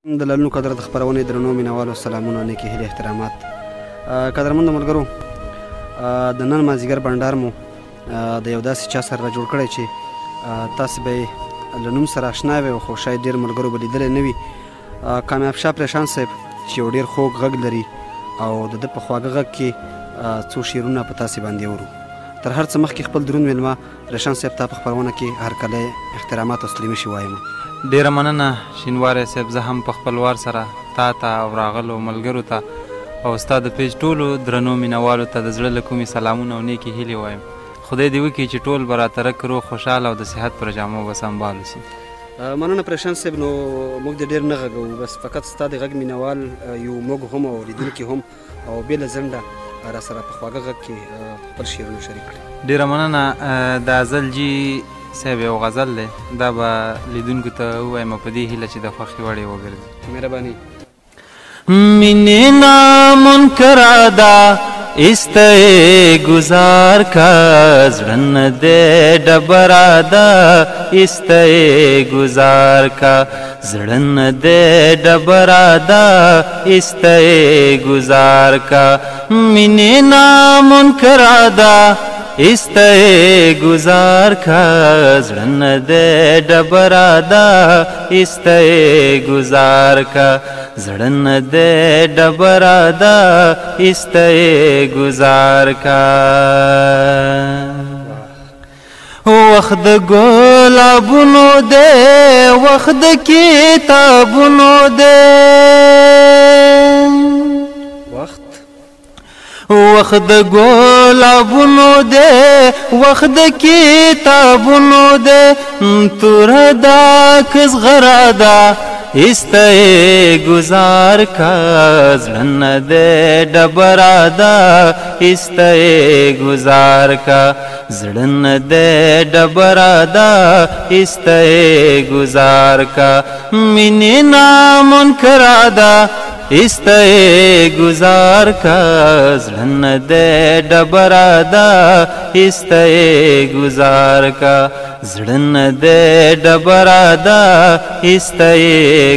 د لالونو قدر د خپرونې درنو مینهوالو سلامونه، نیکې هیلې، احترامات. قدرمندو ملګرو، د نن مازدیګر بنډار مو د یو داسې چا سره را جوړ کړی چې تاسې به یې له نوم سره اشنا وئ، خو شاید ډېر ملګرو به لیدلی نه وي. کامیاب شاه پریشان صاحب چې یو ډېر خوږ غږ لري او د ده په خواږه غږ کې څو شعرونه په تاسې باندې اورو. تر هر څه مخکې خپل دروند مېلمه پریشان صاحب ته په خپرونه کې هرکلی، احترامات او تسلیمي شي وایم. ډېره مننه شینواری صاحب، زه هم په خپل وار سره تا ته او راغلو ملګرو ته او ستا د پیج ټولو درنو مینهوالو ته د زړه له کومې سلامونه او نیکې هیلې وایم. خدای دې وکړي چې ټول به راته رک روغ، خوشحاله او د صحت پر جامو به سمبال اوسي. مننه پریشان صاحب. نو موږ دې ډېر نه غږوو، بس فقط ستا د غږ مینهوال یو موږ هم او لیدونکي هم، او بې له ځنډه را سره په خواږه غږ کې خپل شعرونه شریک کړي. ډېره مننه. د ازل جي صاحب یو غزل دی، دا به لیدونکو ته ووایم په دې هیله چې د خوښې وړ یې وګرځي. مهرباني. مینې نه منکره ده ایسته ګزار کا، زړه نه دی ډبره ده ایسته ګزار کا، زړه نه دی ډبره ده ایسته ګزار کا، مینې نه منکره ده ایسته ګزار کا، زړه نه دی ډبره ده ایسته ګزار کا، زړه نه دی ډبره ده ایسته ګزار کا. وخت د ګلابونو دی، وخت د کتابونو دی، وخت د ګلابونو دی، وخت د کتابونو دی، توره ده که زغره ده ایسته ګزار کا، زړه نه دی ډبره ده ایسته ګزار کا، زړه نه دی ډبره ده ایسته ګزار کا، مینې نه منکره ده ایسته ګزار کا، زړه نه دی ډبره ده ایسته ګزار کا، زړه نه دی ډبره ده ایسته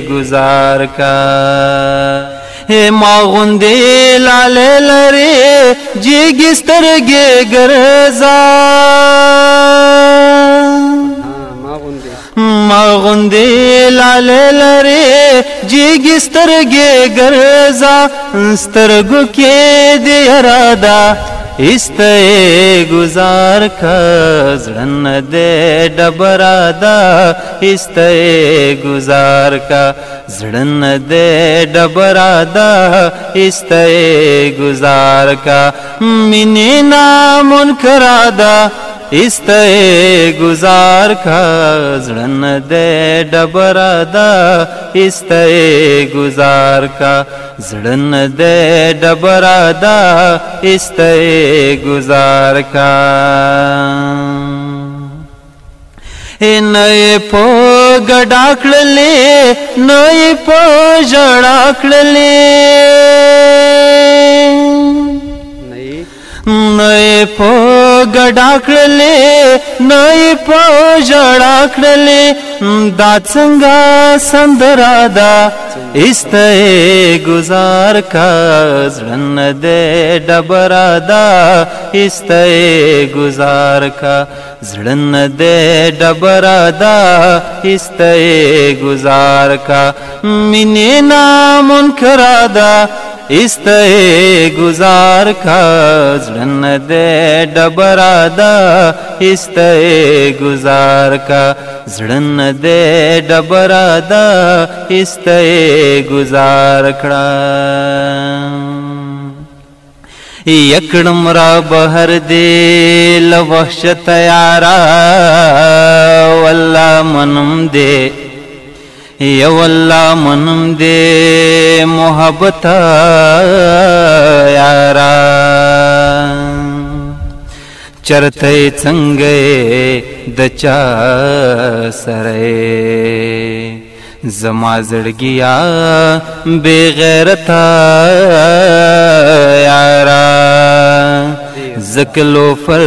ګزار کا. ما غوندې لاله لرې جګې سترګې ګرځه، ما غوندې لاله لرې جګې سترګې ګرځه، سترګو کې دې اراده ایسته ګزار کا، زړه نه دی ډبره ده ایسته ګزار کا، زړه نه دی ډبره ده ایسته ګزار کا، مینې نه منکره ده ایسته ګزار کا، زړه نه دی ډبره ده ایسته ګزار کا، زړه نه دی ډبره ده ایسته ګزار کا. نه یې په ګډا کړلې، نه یې په ژړا کړلې، نه یې په ګډا کړلې، نه یې په ژړا کړلې، دا څنګه سندره ده ایسته ګزار کا، زړه نه دی ډبره ده ایسته ګزار کا، زړه نه دی ډبره ده ایسته ګزار کا، مینې نه منکره ده ایسته ګزار کا، زړه نه دی ډبره ده ایسته ګزار کا، زړه نه دی ډبره ده ایسته ګزار کړه. یکړم را بهر دی له وحشت یارا، والله منم دی یو الله منم دی محبت یارا، چرته څنګه د چا سره زما زړګیا بے غیرتا یارا، زکلو فر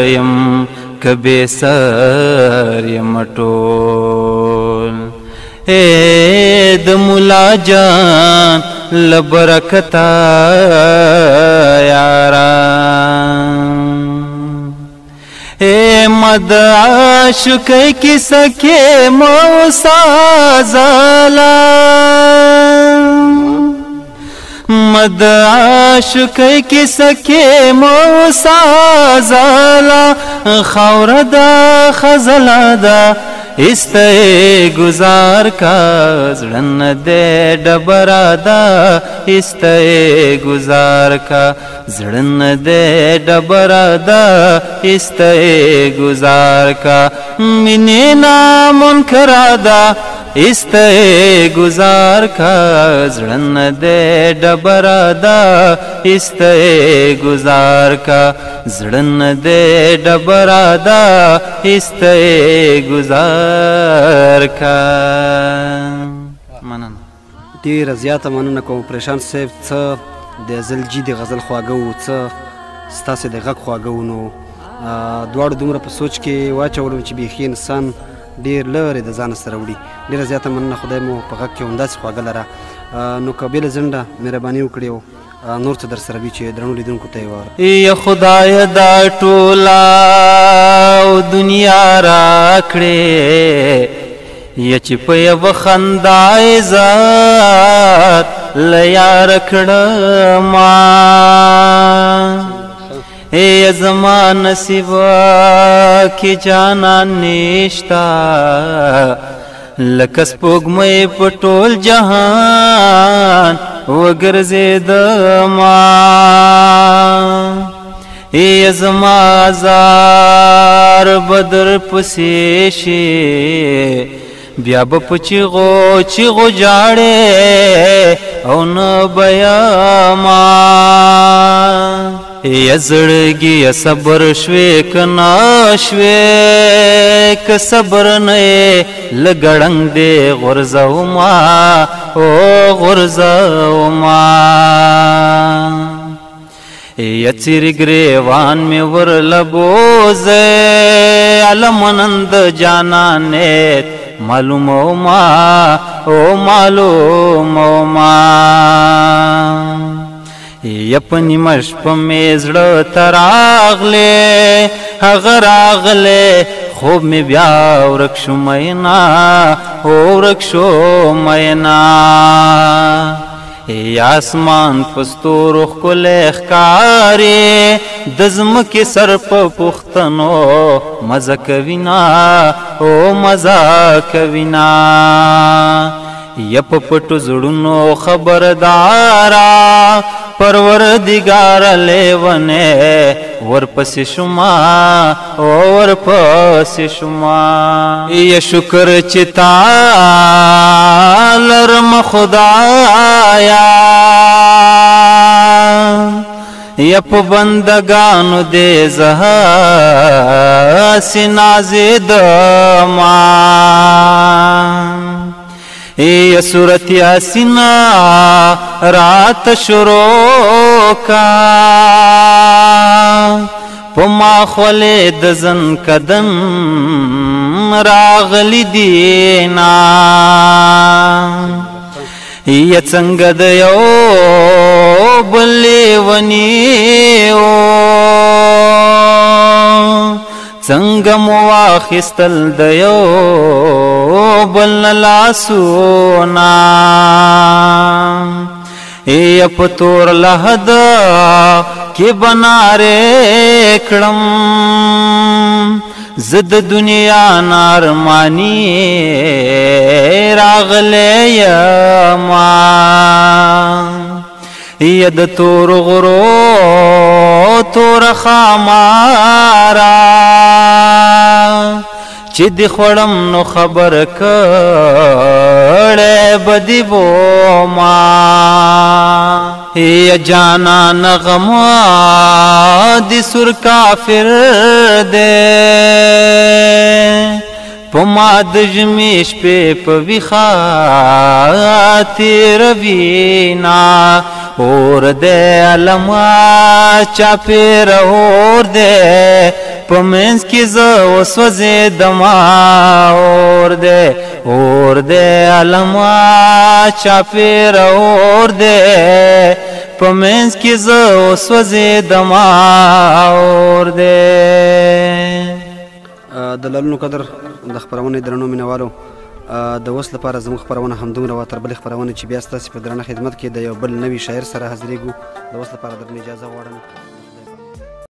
یم کبه سر یم ټول اے د مولا جان له برکته یاران. اے مد عاشقۍ کیسه کې موسی زالا، مد عاشقۍ کیسه کې موسی زالا، خاوره ده خزله ده ایسته گزار کا، زړه نه دی ډبره ده ایسته گزار کا، زړه نه دی ډبره ده ایسته گزار کا، مینې نه منکره ده ایسته گزار کا، زړه نه دی ډبره ده ایسته گزار کا، زړه نه دی ډبره ده ایسته گزار کا. مننه. ډېره زیاته مننه کوم پریشان صاحب. څه د ازل جي د غزل خواږه و، څه ستاسې د غږ خواږه و، نو دواړو دومره په سوچ کې واچولم چې بیخي انسان ډېر لرې د ځانه سره وړي. ډېره زیاته مننه، خدای مو په غږ کې همداسې خواږه لره. نو که بې له ځنډه مهرباني وکړي او نور څه در سره وي چې درنو لیدونکو ته یې واوره. ای خدای دا ټوله او دنیا راکړې، یا چې په یوه خندا عزت له یاره کړما، ای زما نصیب کې جانان نشتا، لکه سپوږمۍ په ټول جهان وګرځېدما، ای زما ازار بدر پسې شي، بیا به په چیغو چیغو جاړې او نه بیا ما. یا زړګي صبر شوې که نه شوې، که صبر نه یې لګړنګ دې غورځوما، او غورځوما. یا څیرې ګریوان مې ورله بوځې، المنند جانانې معلوموما، او معلوموما. یا په نیمه شپه مې زړه ته راغلې، هغه راغلې خوب مې بیا ورک شو مینا، او ورک شو مینا. یا اسمان په ستورو ښکلی ښکاري، د ځمکې سر په پښتنو مزه کوي نه، او مزه کوي نه. یا په پټو زړونو خبردارا پروردګار لیونه ورپسې شوما، او ورپسې شوما. یا شکر چې تا لرم خدایا، یا په بندګانو دې زه هسې نازېدما. ای سورت یاسین رات شروع کا، په ما خولې د زن قدم راغلی دینا، یا څنګه د یو بل لیوني و، څنګه مو واخیستل د یو بل لاسونه، ای په تور لحد کې بنارې کړم، زه د دنیا نارمانی راغلی یما، یا د تور غرو تور خامارا، چې دې خوړم نو خبر کړی به دې بوما. یا جانان غما دې سور کافر دی، په ما د ژمي شپې په ویښه تېروي نه، اور دی علما چاپېره اور دی، په منځ کې زه وسوځېدم اور دی، اور دی علما چاپېره اور دی، په منځ کې زه وسوځېدم اور دی. د لالونو قدر د خپرونې درنو مینهوالو، د اوس لپاره زموږ خپرونه همدومره وه. تر بلې خپرونې چې بیا ستاسې په درنه خدمت کې د یو بل نوي شاعر سره حاضرېږو، د اوس لپاره درنه اجازه غواړم.